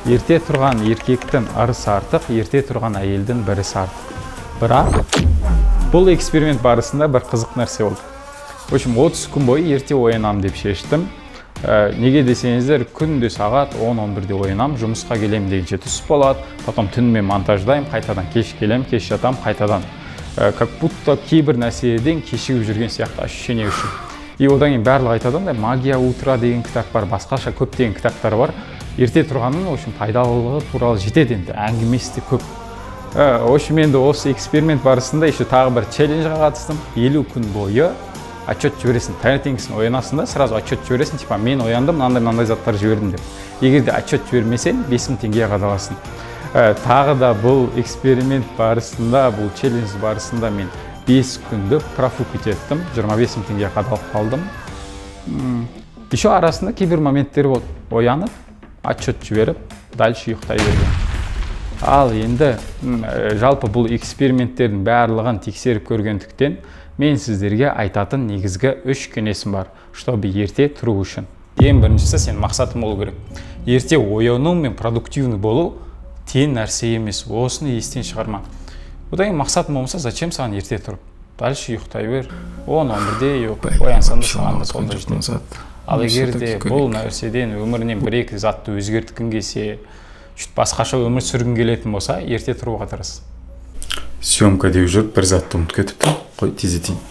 Ерте тұрған еркектің ырысы артық, ерте тұрған әйелдің бір ісі артық. Бірақ бұл эксперимент барысында бір қызық нәрсе болды. В общем, 30 күн бойы ерте оянамын деп шештім. Неге десеңіздер, күнде сағат 10-11-де оянамын, жұмысқа келемін дегенше түс болады, потом түнімен монтаждаймын, қайтадан кеш келемін, кеш жатамын, қайтадан. Как будто кейбір нәрселерден кешігіп жүрген сияқты ощущение үшін. И одан кейін барлығы айтады, андай «Магия утра» деген кітап бар, басқаша көптеген кітаптар бар. Ерте тұрғанның, в общем, пайдалылығы туралы жетеді енді, әңгімесі де көп. В общем, енді осы эксперимент барысында еще тағы бір челленджға қатыстым. 50 күн бойы отчет жібересің. Таңертеңгісін оянасың да, сразу отчет жібересің, типа мен ояндым, мынандай мынандай заттар жібердім деп. Егер де отчет жібермесең, 5000 теңге қадаласың. Тағы да бұл эксперимент барысында, бұл челлендж барысында мен 5 күнді профукать еттім, 25 000 теңге қадалып қалдым. Еще арасында кейбір моменттер болды, оянып, отчет жіберіп, дальше ұйықтай берген. Ал енді жалпы бұл эксперименттердің барлығын тексеріп көргендіктен, мен сіздерге айтатын негізгі үш кеңесім бар, чтобы ерте тұру үшін. Ең біріншісі, сен мақсатың болу керек. Ерте ояну мен продуктивный болу тең нәрсе емес, осыны естен шығарма. Одан кейін, мақсатың болмаса, зачем саған ерте тұрып? Дальше ұйықтай бер, 10-11-де оянсаң да, саған да сол да жетеді. Ал егер де бұл нәрседен, өмірінен бір екі затты өзгерткің келсе, чуть басқаша өмір сүргің келетін болса, ерте тұруға тырыс. Съемка деп жүріп, бір затты ұмытып кетіппін. Қой, тездетейін.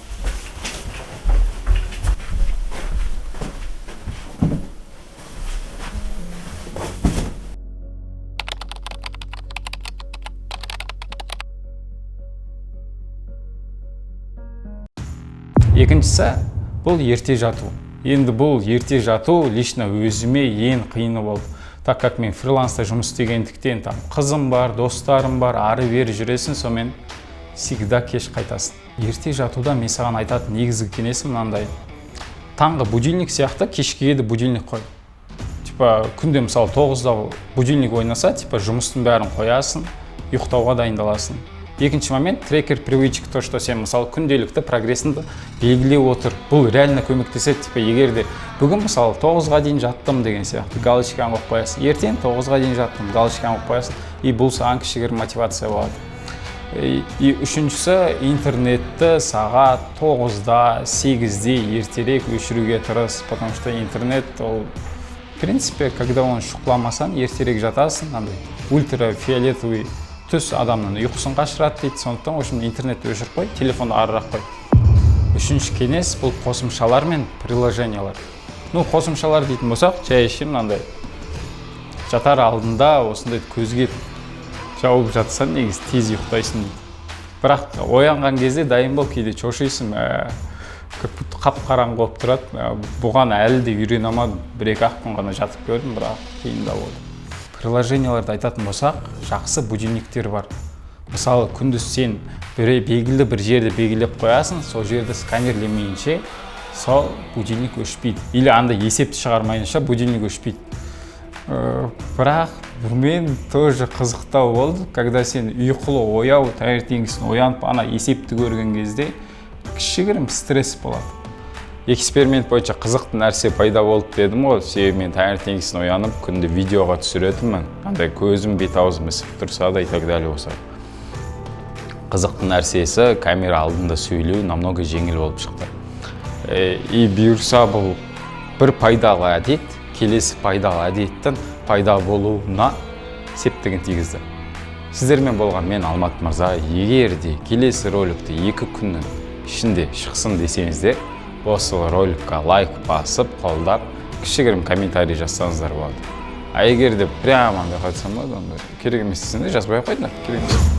Екіншісі, бұл ерте жату. Енді бұл ерте жату лично өзіме ең қиыны болды, так как мен фриланста жұмыс істегендіктен, там қызым бар, достарым бар, ары бері жүресің, сонымен всегда кеш қайтасың. Ерте жатуда мен саған айтатын негізгі кеңесім мынандай: таңғы будильник сияқты кешкіге де будильник қой. Типа күнде, мысалы, 9-да будильник ойнаса, типа жұмыстың бәрін қоясың, ұйықтауға дайындаласың. Екінші момент, трекер привычек, то что сен, мысалы, күнделікті прогрессіңді белгілеп отыр. Бұл реально көмектеседі. Типа егер де бүгін, мысалы, 9-ға дейін жаттым деген сияқты, галочканы қойып қоясың, ертең 9-ға дейін жаттым, галочканы қойып қоясың, и бұл саған кішігірім мотивация болады. И үшіншісі, интернетті сағат 9-да, 8-де ертерек өшіруге тырыс, потому что интернет ол, в принципе, когда оны шұқыламасаң, ертерек жатасың, андай ультрафиолетовый түс адамның ұйқысын қашырады дейді. Сондықтан, в общем, интернетті өшіріп қой, телефонды арырақ қой. Үшінші кеңес, бұл қосымшалар мен приложениялар. Ну, қосымшалар дейтін болсақ, жай әшейін мынандай жатар алдында осындай көзге жауып жатсаң, негізі тез ұйықтайсың дейді. Бірақ оянған кезде дайын бол, кейде шошисың, как будто қап қараңғы болып тұрады. Бұған әлі де үйрене алмадым, бір екі ақ күн ғана жатып көрдім, бірақ қиындау болды. Приложенияларды айтатын болсақ, жақсы будильниктер бар. Мысалы, күндіз сен бір белгілі бір жерді белгілеп қоясың, сол жерді сканерлемейінше сол будильник өшпейді или андай есепті шығармайынша будильник өшпейді. Бірақ бұмен тоже қызықтау болды, когда сен ұйқылы ояу таңертеңгісін оянып, ана есепті көрген кезде кішігірім стресс болады. Эксперимент бойынша қызықты нәрсе пайда болды дедім ғой, себебі мен таңертеңгісін оянып, күнде видеоға түсіретінмін, андай көзім, бет аузым ісіп тұрса да и так далее болса. Қызықты нәрсесі, камера алдында сөйлеу намного жеңіл болып шықты. И бұйырса, бұл бір пайдалы әдет келесі пайдалы әдеттің пайда болуына септігін тигізді. Сіздермен болған мен, Алмат мырза. Егер де келесі роликті 2 күннің ішінде шықсын десеңіздер, осы роликқа лайк басып, қолдап, кішігірім комментарий жазсаңыздар болады. А егер де прямо андай, қалай айтсам болады, ондай керек емес десеңдер, жазбай ақ қойыңдар, керек емес.